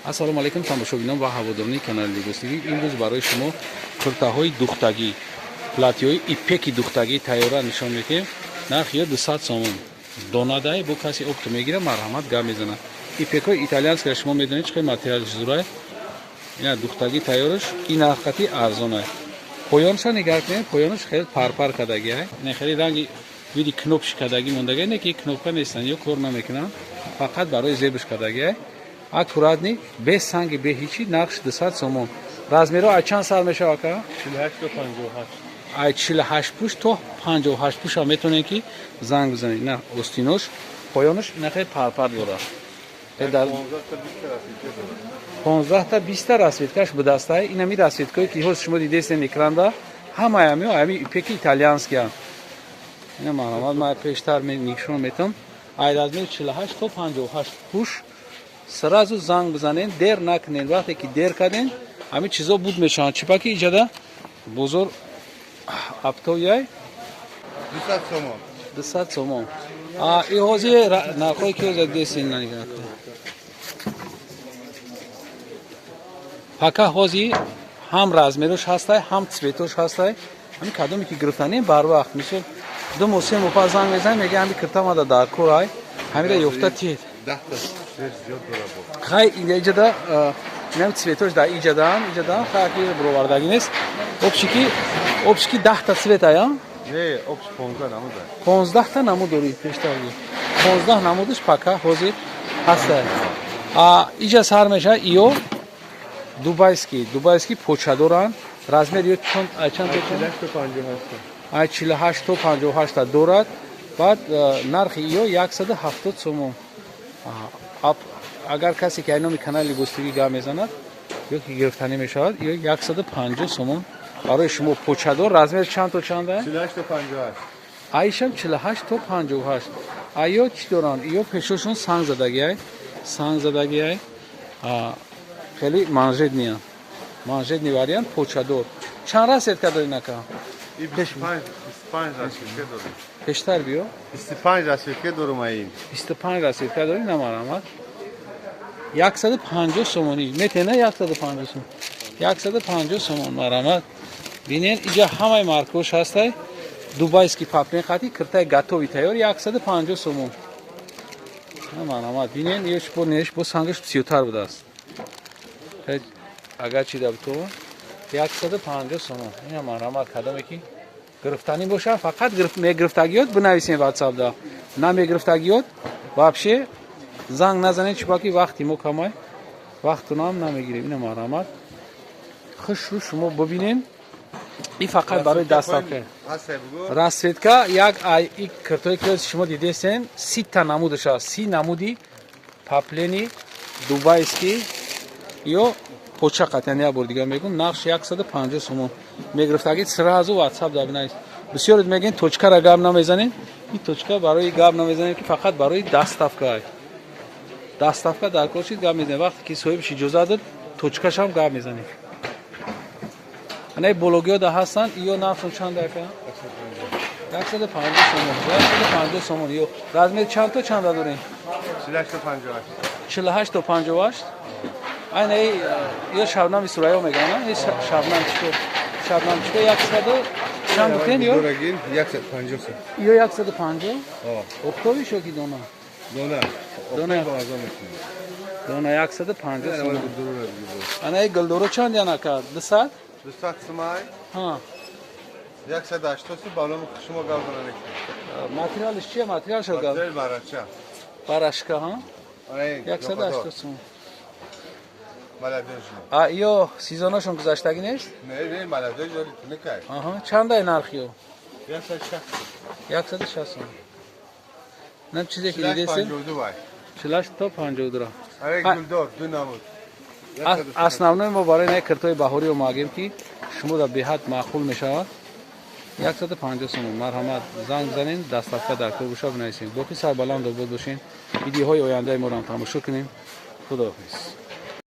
Ассалому алайкум, тамошобинон ва ҳаводорони канали Либос ТВ. Имрӯз барои шумо куртаҳои духтагӣ, платье ҳои ипеки духтагӣ тайёра нишон медиҳем. Нархи ё 200 сомон. Донадай бо каси опт мегира, марҳамат, гап мезанад. Ипекҳои итальянская шумо медонед, чӣ қадр материалш зурай. Ина духтагӣ тайёраш ин нархқати арзонай. Поёнша нигар кунед, поёнаш хеле парпар кардагиай. Ина хеле ранги види кнопши кардагӣ мондагай, не ки кнопка нестанд ё кор намекунанд, фақат барои зебш кардагиай. Аккуратный, без санги, бе ҳичи, нақш 200 сомон. Размерҳо аз чанд сар мешавад, ака? 48 то 58. Ай 48 пуш то 58 пуша метавонед ки занг бизанед. На остинош, поёнаш ина хеле парпар дорад. Дар 15 та 20 расцветка дорад. 15 та 20 расцветка ш будастай. Инами расцветка ое ки ҳоз шумо дидестен экранда, ҳамаи ами ами ипеки итальянский анд. Ина марҳамат, ман пештар нишон метам. Ай размер 48 то 58 пуш сразу занг бизанед, дер накунед. Вақте ки дер карден, ҳамин чизо буд мешаванд. Чипаки иҷада бозор оптовый ай. 200 сомон. 200 сомон. А и ҳозир нархҳое ки ҳозир дестен, нигоҳ кунед. Пака ҳозир ҳам размерош ҳастай, ҳам цвет ош ҳастай. Ҳамин кадоме ки гирифтанем барвақт, мисол 2 моҳ, 3 моҳ пас занг мезанем, мега ҳами кирта мада дар кор ай, ҳамира ёфта тиҳед. 10 та цвет зиёд дорад бо. Хай, иҷада инам цвет ош дар иҷадаам, иҷадаам, хай ки бировардагӣ нест. Общий ки 10 та цвет ая? Не, общий 15 намуд. 15 та намуд дорӣ пештар. 15 намудаш пака ҳозир ҳастай. А иҷа сар мешавад иё дубайский, дубайский поча доранд. Размер ё чанд чанд то чанд? 48 то 58. Ай 48 то 58 та дорад. Баъд нархи иё 170 сомон. Агар касе ки ай номи канали Либос ТВ гап мезанад ё ки гирифтанӣ мешавад, ё 150 сомон барои шумо почадор. Размер чанд то чанда? 48 то 58. Айшам 48 то 58. Аё чӣ доранд? Иё пешошон санг задагиай, санг задагиай. Хеле манжетный, манжетный вариант почадор. Чанд расцветка дорӣ, нака? И 25 25 расцветка дорам. Пештар биё. 25 расцветка дорам ин. 25 расцветка дорӣ, намарамад. 150 сомонӣ метена, 150 сомон, 150 сомон, марамад. Бинен, иҷа ҳамаи маркош ҳастай. Дубайский паплин хати киртаи готовый тайёр 150 сомон. Марамад, бинен, ёш бо неш бо сангаш бисёртар будааст. Агар чи дабто 150 сомон. Ина марамад, кадоме ки гирифтанӣ боша, фақат мегирифтагиёт бинависем ватсапда, намегирифтагиёт вообще занг назанед, чунки вақти мо камай, вақтунам намегирем. Ина марҳамат, хушрӯ шумо бибинен. И фақат барои доставка. Ҳастай, бугу. Расцветка як ай и киртое ки шумо дидесен, 30 та намудаш аст, 30 намуди паплени дубайский ё почақат. Яъне як бор дигар мегӯм, нақш 150 сомон. Мегирифтагид, сразу ватсап да бинавис. Бисёред мегӯен, точка ра гап намезанем. Ин точка барои гап намезанем, ки фақат барои доставка ай. Доставка дар кор шид, гап мезанем. Вақте ки соҳибаш иҷозат дод, точка шам гап мезанем. Анаи бологиҳо да ҳастанд. Иё нархшон чанд, ака? 150 сомон, 150 сомон. Ё размер чанд то чанда дорем? 48 то 58. 48 то 58. Айнаи ё шабнами сурайё мегӯянд, ин шабнам чико, шабнам чико яксаду чанд гуфтен ё? Дорагин 150 сом. Ё 150? О, Оптовый ш ё ки дона? Дона. Дона. Бо арзон мекунем. Дона 150 Ана сомон. гулдуро бугу. Анаи гулдоро чанд ян, ака? 200? 200 сомай. Ҳа. 180 сом балом шумо гап занед. Материалш чия, материалш гап? Материал барача. Барашка, ҳа? Ана ин. 180 сомон. Молодёжь. А ё сезонашон гузаштагӣ нест? Не, не, молодёжь дори тунукай. Аҳа, чандай нархи ё? 160. 160 сомон. Нам чизе ки дидесен? 52 вай. 48 то 52. Ана гулдор ду намуд. Основной мо барои на киртои баҳорӣ омагем, ки шумо дар беҳад маъқул мешавад. 150 сомон. Марҳамат, занг бизанед, доставка дар кор боша, бинависем. Боқӣ сарбаланд обод бошен. Видеоҳои ояндаи моро ҳам тамошо кунем. Худоҳофиз.